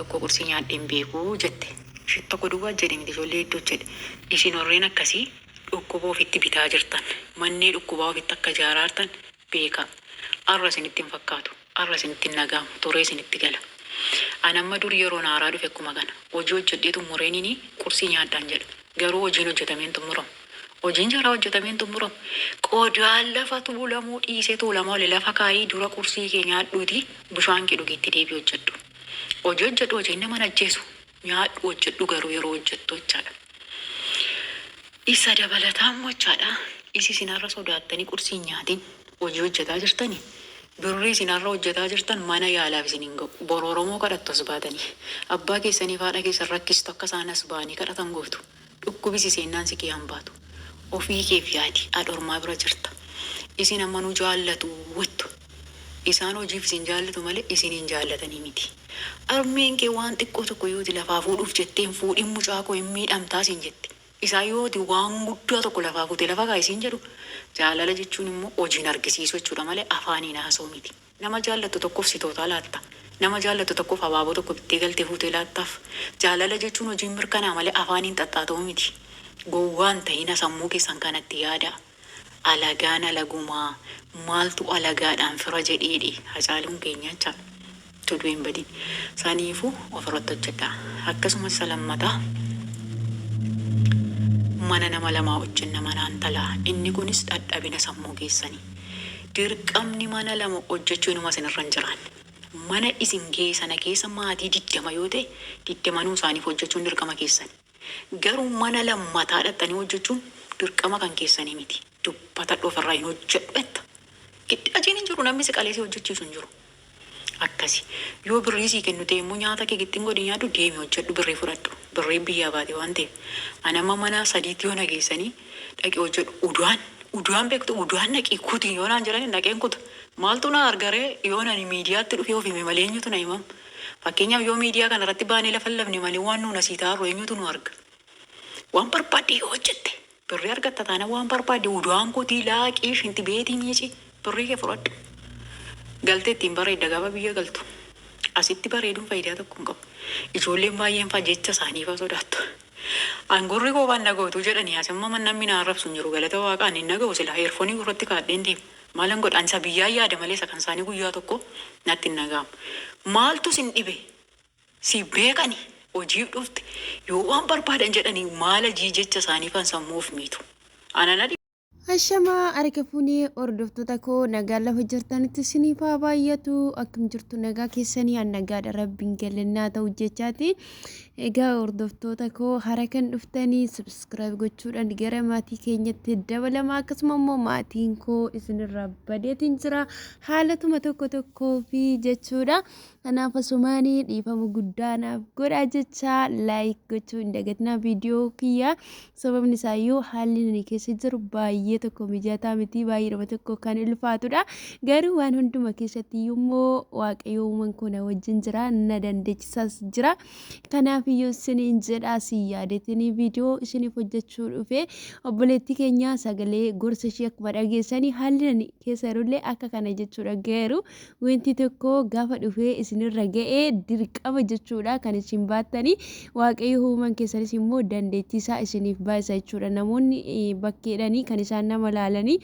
Tokko qursii nyaadhee hin beeku jette. Isheen tokko duwwaa jedhe miti ijoollee hedduu jedhe. Isin warreen akkasii dhukkuba ofitti bitaa jirtan. Mannee dhukkubaa ofitti akka ijaaraa jirtan beekaa. Arra isinitti hin fakkaatu. Arra isinitti hin dhaga'amu. Turee isinitti gala. An amma dur yeroon haaraa dhufe akkuma kana. Hojii hojjedhee xumureenini qursii nyaadhaan jedha. Garuu hojiin hojjetamee hin xumuramu. Hojiin jaraa hojjetamee hin xumuramu. Qodaan lafa tuulamuu dhiisee tuulamaa oole lafa kaayii dura qursii kee nyaadhuutii bishaan kee dhugii itti deebi'i hojjedhu. Hojii hojjedhu hojiin nama hin ajjeesu. Nyaadhu hojjedhu garuu yeroo hojjettu jechaadha. Isa dabalataa immoo jechaadha isi isin har'a sodaattanii qursii hin nyaatin hojii hojjetaa jirtani birrii isin har'a hojjetaa jirtan mana yaalaaf isin hin ga'u. Bor Oromoo kadhattu as baatanii. Abbaa keessaniif haadha keessan rakkistu akka isaan as ba'anii kadhatan gootu. Dhukkubi si seennaan si kiyaan baatu. Ofii keef yaadi haadha ormaa bira jirta. Isin amma nu jaallatu jettu. Isaan hojiif isin jaallatu malee isiniin jaallatanii miti. Harmeen kee waan xiqqoo tokko yoo ati lafaa fuudhuuf jettee hin fuudhin mucaa koo hin miidhamtaa siin jetti. Isaan yoo ati waan guddaa tokko lafaa fuute lafa kaa'i siin jedhu jaalala jechuun immoo hojiin argisiisuu jechuudha malee afaaniin haasa'uu miti. Nama jaallattu tokkoof sitootaa laatta. Nama jaallattu tokkoof habaaboo tokko bittee galtee fuutee laattaaf. Jaalala jechuun hojiin mirkanaa'a malee afaaniin xaxxaata'uu miti. Gowwaa hin ta'ina sammuu keessan kanatti yaadaa. Alagaan alagumaa maaltu alagaadhaan fira jedheedhe Hacaaluun keenya jechaadha. Utuu du'ee hin badin. Saniifuu ofirratti hojjedhaa. Akkasumas isa lammataa mana nama lamaa hojjenna manaan talaa. Inni kunis dhadhabina sammuu keessanii. Dirqamni mana lama hojjechuu inuma isinirra hin jiraanne. Mana isin ga'e sana keessa maatii 20 yoo ta'e, digdamanuu isaaniif hojjechuun dirqama keessani. Garuu mana lammataa dhaqxanii hojjechuun dirqama kan keessanii miti. Dubbatadhu ofirraa hin hojjedhu jetta. Giddaajiin hin jiru namni si qalee si hojjechiisu hin jiru. Akkasi. Yoo birrii sii kennu ta'e immoo nyaata kee gixxin godhii nyaadhu deemi hojjedhu birrii fudhadhu. Birriin biyyaa baate waan ta'eef. Ani amma mana sadiitti yoo na geessanii dhaqi hojjedhu udaan udaan beektu udaan dhaqii kuti yoo naan jedhani dhaqeen kuta. Maaltu na argaree yoon ani miidiyaatti dhufee of hime malee eenyutu na himam. Fakkeenyaaf yoo miidiyaa kana irratti baanee lafallafne malee waan nuun asii taarru eenyutu nu arga. Waan barbaadde yoo hojjette birrii argatta taanaan waan barbaadde udaan kutii laaqii shinti beetii miici birrii kee fudhadhu. Galtee ittiin bareedda gaafa biyya galtu. Asitti bareeduun faayidaa tokko hin qabu. Ijoolleen baay'een faa jecha isaanii faa sodaattu. An gurri koo waan dhaga'utu jedhanii as amma namni na arrabsu hin jiru galata waaqaa ani hin dhaga'u silaa eerfoonii gurratti kaa'adheen deema. Maalan godha an isa biyyaan yaada malee isa kan isaanii guyyaa tokko natti hin dhaga'amu. Maaltu isin dhibe? Si beekani hojiif dhufte yoo waan barbaadan jedhani maal hajii jecha isaanii kan sammuu of miitu. Ana na dhibe. Ashamaa harka fuunee hordoftoota koo nagaa lafa jirtanitti isiniif haa baay'atu akkam jirtu nagaa keessanii an nagaadha rabbiin galannaa ta'u jechaati egaa hordoftoota koo hara kan dhuftanii subscribe gochuudhaan gara maatii keenyatti dabalama akkasuma immoo maatiin koo isinirraa badeetiin jira haalatuma tokko tokkoo fi jechuudha Kanaaf asumaanii dhiifama guddaa naaf godhaa jecha like gochuu hin dagatinaa viidiyoo kiyya. Sababni isaayyuu haalli nani keessa jiru baay'ee tokko mijataa miti baay'ee nama tokko kan ulfaatudha. Garuu waan hunduma keessatti iyyuu immoo Waaqayyo uuman koo na wajjin jira na dandeechisaas jira. Kanaaf iyyuu isiniin jedhaa si yaadetinii viidiyoo isiniif hojjechuu dhufe obboleettii keenya sagalee gorsa ishee akkuma dhageessanii haalli nani keessa jirullee akka kana jechuudha garuu Wanti tokko gaafa dhufee isinirra ga'e dirqama jechuudha kan isin baattanii waaqayyo uuman keessanis immoo dandeettii isaa isiniif baay'isa jechuudha. Namoonni bakkeedhanii kan isaan nama laalanii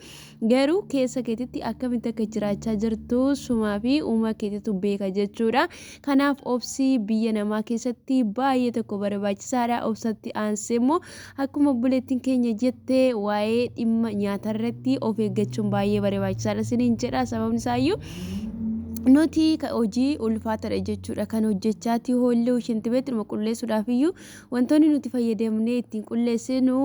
garuu keessa keetitti akkamitti akka jiraachaa jirtu sumaa fi uumaa keetitu beeka jechuudha. Kanaaf obsi biyya namaa keessatti baay'ee tokko barbaachisaadha. Obsatti aansee immoo Akkuma obboleettiin keenya jette waa'ee dhimma nyaatarratti of eeggachuun baay'ee barbaachisaadha isiniin jedha. Sababni isaayyuu nuti hojii ulfaataadha jechuudha kan hojjechaati hoolluu shintibeettuma qulleessuudhaaf iyyuu wantoonni nuti fayyadamnee ittiin qulleessinu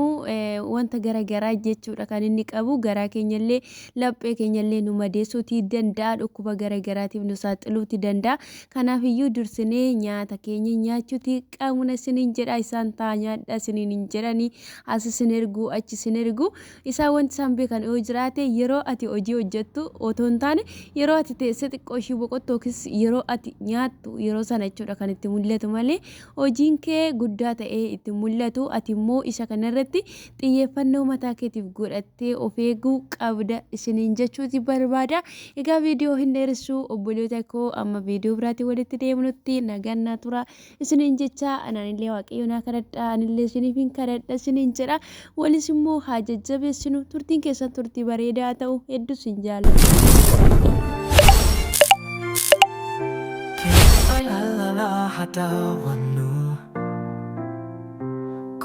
wanta garaagaraa jechuudha kan inni qabu garaa keenyallee laphee keenyallee nu madeessuutii danda'a dhukkuba garaagaraatiif nu saaxiluuti danda'a kanaaf iyyuu dursinee nyaata keenya nyaachuuti qabna isiniin jedha isaan taa nyaadha isiniin hin jedhani as isin ergu achi isin ergu isaan wanti isaan beekan yoo jiraate yeroo ati hojii hojjettu otoo hin taane yeroo ati teessee xiqqoo ishii boqottu yookiis yeroo ati nyaattu yeroo sana jechuudha kan itti mul'atu malee hojiin kee guddaa ta'ee itti mul'atu. Ati immoo isa kanarratti xiyyeeffannoo mataa keetiif godhattee of eeguu qabda isiniin jechuuti barbaada. Egaa viidiyoo hin dheeressu obboloota koo, amma viidiyoo biraatiin walitti deemnutti nagaan naa tura isiniin jecha. Anaanillee Waaqayyo naa kadhadha, anillee isiniif hin kadhadha isiniin jedha. Walis immoo haa jajjabeessinu. Turtiin keessan turtii bareedaa ta'u, hedduu isin jaalladha.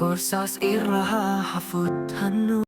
Gorsaas irra haa fudhannu.